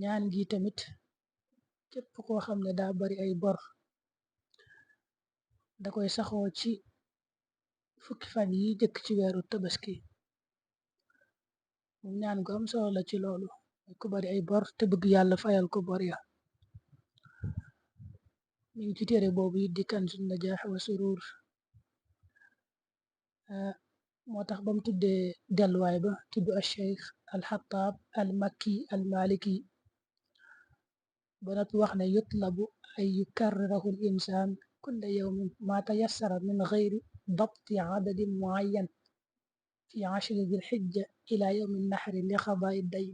ñaan gi tamit képp koo xam ne daa bari ay bor da koy saxoo ci fukki fan yi jëkk ci weeru tabaski. mu ñaan gu am solo la ci loolu, ku bari ay bor te bëgg yàlla fayal ko bor ya. mi ngi ci téere boobu it di Kanzun Najaax wa Suruur. moo tax bam tuddee delluwaay ba tudd al Cheikh al Xattaab al Makki al Maliki ba noppi wax ne yutlabu ay yukarrirahu l insaan kulla yawmin ma tayassara min gayri dabti adadin muayyan fi ashri dil xijja ila yawmi naxri li xadaai dayn.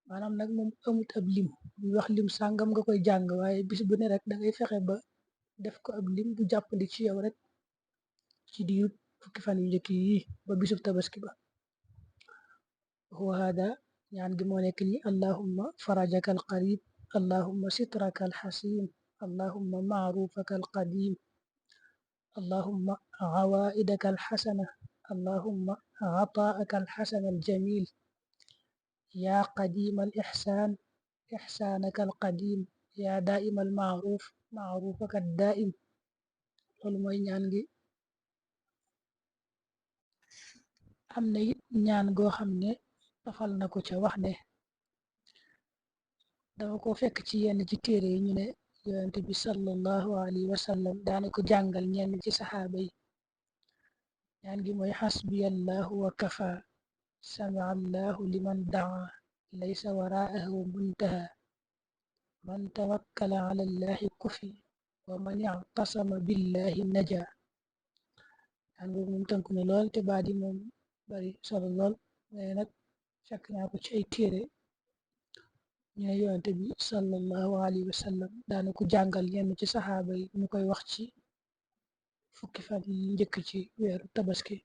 maanaam nag moom amut ab lim bu wax lim sàngam nga koy jàng, waaye bis bu ne rek da ngay fexe ba def ko ab lim bu jàppandi ci yow rek ci diir fukki fan yu njëkk yi ba bisub tabaski ba. huwa hada ñaan gi moo nekk ni allahumma farajaka al qarib, allahumma sitraka al xasin, allahumma maarufaka al qadim, allahumma awaidaka al xasana, allahumma ataaka al xasana al jamil, ya qadim al ixsan ixsanaka al qadim, ya daima al maaruf maarufaka al daim. loolu mooy ñaan gi. am na it ñaan goo xam ne tafal na ko ca wax ne dama ko fekk ci yenn ci téere yi ñu ne yonent bi sallallahu alayhi wa sallam daana ko jàngal ñenn ci saxaaba yi. ñaan gi mooy xasbiyallahu wa kafa, samia allahu liman daa, laysa waraahu muntaha, man tawakkala ala allahi kufi, wa man ictasama billahi naja. ñaan boobu moom tënk na lool te baat yi moom bari solo lool, waaye nag fekk naa ko ci ay téere ñu ne yonent bi sallallahu alayhi wa sallam daana ko jàngal yenn ci saxaaba yi ñu koy wax ci fukki fan yi njëkk ci weeru tabaski.